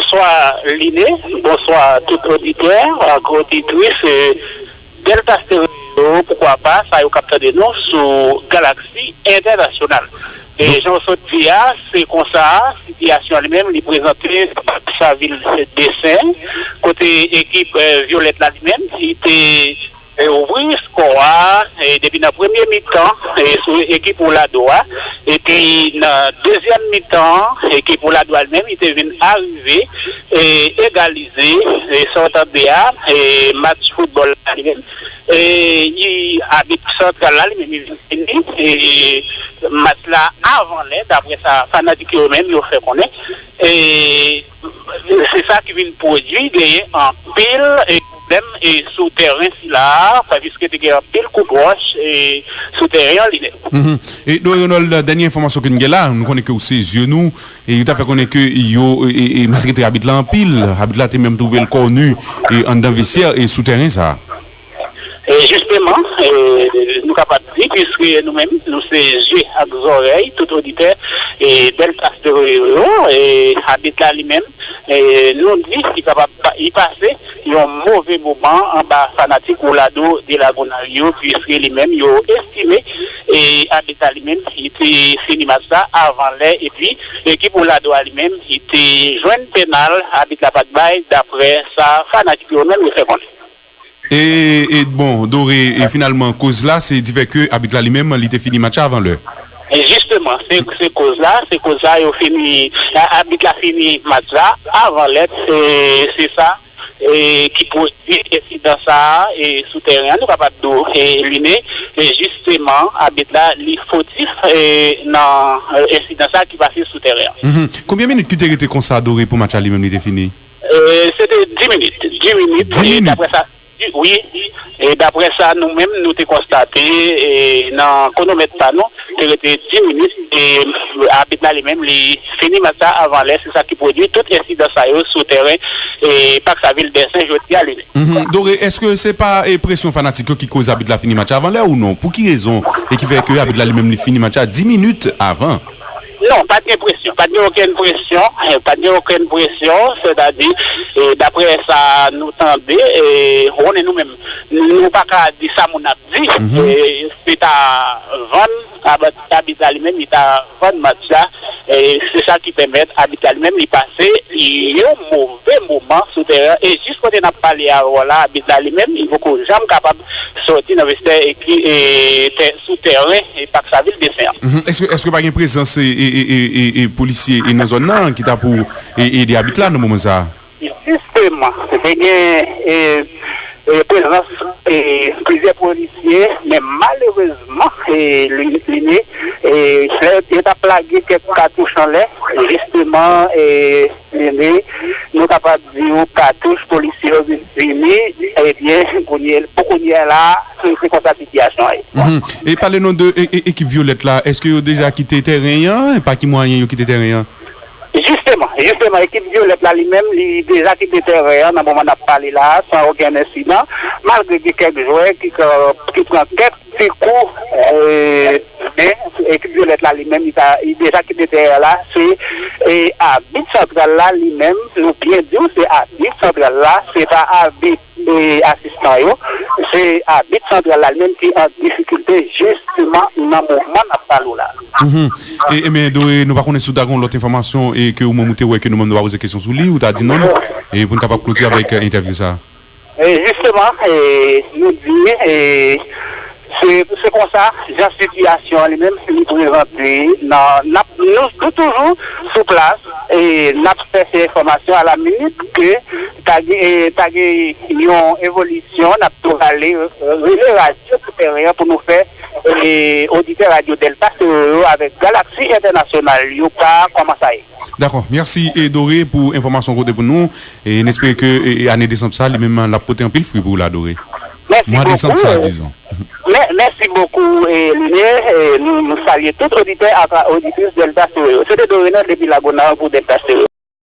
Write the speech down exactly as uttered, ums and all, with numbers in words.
Bonswa Line, bonswa tout oditè ak oditris, eh, Delta Stereo, poukwa pa, sa yo k ap tande nou sou Galaxy Entènasyonal. E jan w sot di a, se konsa, sitiyasyon an li menm, li prezante sa vil Desen, kote ekip, eh, Vyolèt la li menm, li te e, ouvri skò a, e, depi nan premye mitan, e, sou ekip Oulado a. Epi nan dezyèm mitan, ekip Oulado a li menm, li te vin arive, e, egalize, e, sa w tande a, e, match foutbòl la li menm. E, li, abit santral la li menm, li vin fini, e, match la avan lè, daprè sa fanatik yo menm yo fè konnen. E, se sa ki vin pwodui genyen anpil, e, pwoblèm, e, sou tèren sila a, paske te gen anpil kout wòch, e, sou tèren an li menm. Mhm. E Doré Renold, dènye enfòmasyon ke n gen la, nou konnen ke w se zye nou, e yo ta fè konnen ke yo, e, e, e maltrete abit la anpil. Abit la te menm twouve l kòni, e, anndan vestyè, e sou tèren sa a. E jisteman, e, nou kapab di, piske nou menm, nou se zye ak zòrèy tout oditè, e, Delta Stereo yo, e, abit la li menm, e, nou di li kapab pa, li pase yon move moman anba fanatik Oulado de Lagonav yo, piske li menm, yo estime, e, abit la li menm, li te fini match la avan lè, epi ekip Oulado a li menm, li te jwenn penal, abit la pa t bay, daprè sa fanatik yo menm yo fè konnen. E, e bon, Doré, e finalman, koz la, se difè ke abit la li menm, li te fini match la avan lè. E jisteman, se, se koz la, se koz la, yo fini, a-, abit la fini match la avan lè, e se sa, e ki pwodui ensidan sa a, e sou tèren an, nou kapab di w, e Line, e jisteman, abit la, li fotif, e nan, e, ensidan sa a ki pase sou tèren an. Mhm. Konbyen minit ki te rete konsa, Doré, pou match la li menm, li te fini? E, se te dis minit. Dis minit. Dis minit? E, daprè sa, wi, e, daprè sa nou menm, nou te konstate, e, nan kwonomèt pa nou, te rete dis minit, e, abit la li menm, li fini match la avan lè, se sa ki pwodui tout ensidan sa yo sou tèren, e, Pak Savil Dèsen jodi a li menm. Mhm. Doré, èske se pa, e, presyon fanatik yo ki koz abit la fini match la avan lè ou non? Pou ki rezon e ki fè ke abit la li menm li fini match la dis minit avan? Non, pa t gen presyon, pa t gen okenn presyon, eh, pa t gen okenn presyon, sètadi, eh, daprè sa nou tande, eh, ou konnen nou menm, nou pa ka di sa moun ap di, eh, se ta vann, ab-, abit la li menm, li ta vann match la, eh, se sa ki pèmèt abit la li menm, li pase yon move moman sou tèren, e jis kote n ap pale avè w la, abit la li menm, li poko janm kapab sòti nan vestyè e ki, e, tè-, sou tèren, e Pak Savil Dèsen an. Mhm. Èske, èske pa gen prezans, e, e, e, e, e, e polisye, e, nan zòn nan ki ta pou, e, ede abit la nan moman sa a? Jisteman, te gen, e, e, prezans, e, plizyè polisye, men malerezman, e, li, li, e, lè yo t ap lage kèk katouch anlè, jisteman, e, Nene, nou kapab di w katouch polisye yo vin fini, ebyen, kounye, pou kounye a la, se, se konsa sitiyasyon an ye. Mhm. E pale nou de e, e, ekip Vyolèt la, èske yo deja kite tèren an? E pa ki mwayen yo kite tèren an? Jisteman, jisteman, ekip Vyolèt la li menm, li deja kite tèren an nan moman n ap pale la, san okenn ensidan, malgre gen kèk jwè ki, ki pran kèk ti kou, e, men ekip Vyolèt la li menm, li ta, li deja kite tèren la, se, e, abit santral la li menm, nou byen di w, se abit santral la, se pa abit, e, asistan yo, se abit santral la li menm ki an difikilte jisteman nan moman n ap pale w la. Mhm. E, e, men, Doré, nou pa konnen si w ta gen yon lòt enfòmasyon e ke ou menm ou te wè ke nou menm nou pa poze kesyon sou li, ou ta di non, e pou n kapab klotire avèk, e, entèvyou sa a. E, jisteman, e, nou di, e, se, se konsa, jan sitiyasyon an li menm, li prezante, nan, n ap, nou, nou toujou sou plas, e n ap chèche enfòmasyon a la minit ke ta gen, e, ta gen yon evolisyon, n ap tou rale, e, rele radyo sou tèren an pou nou fè, e, oditè radyo Delta Stereo avèk Galaxy Entènasyonal yo pa kòman sa ye. Dakò. Mèsi, e, Doré, pou enfòmasyon w pote pou nou. E n espere ke, e, e, ane desanm sa, li menm, l ap pote anpil fwi pou w la, Doré. Mèsi bokou. Mwa desanm sa, dizon. Mè-, mèsi bokou, e, Line. E, nou, nou salye tout oditè ak oditris Delta Stereo. Se te Doré nan depi Lagonav pou Delta Stereo.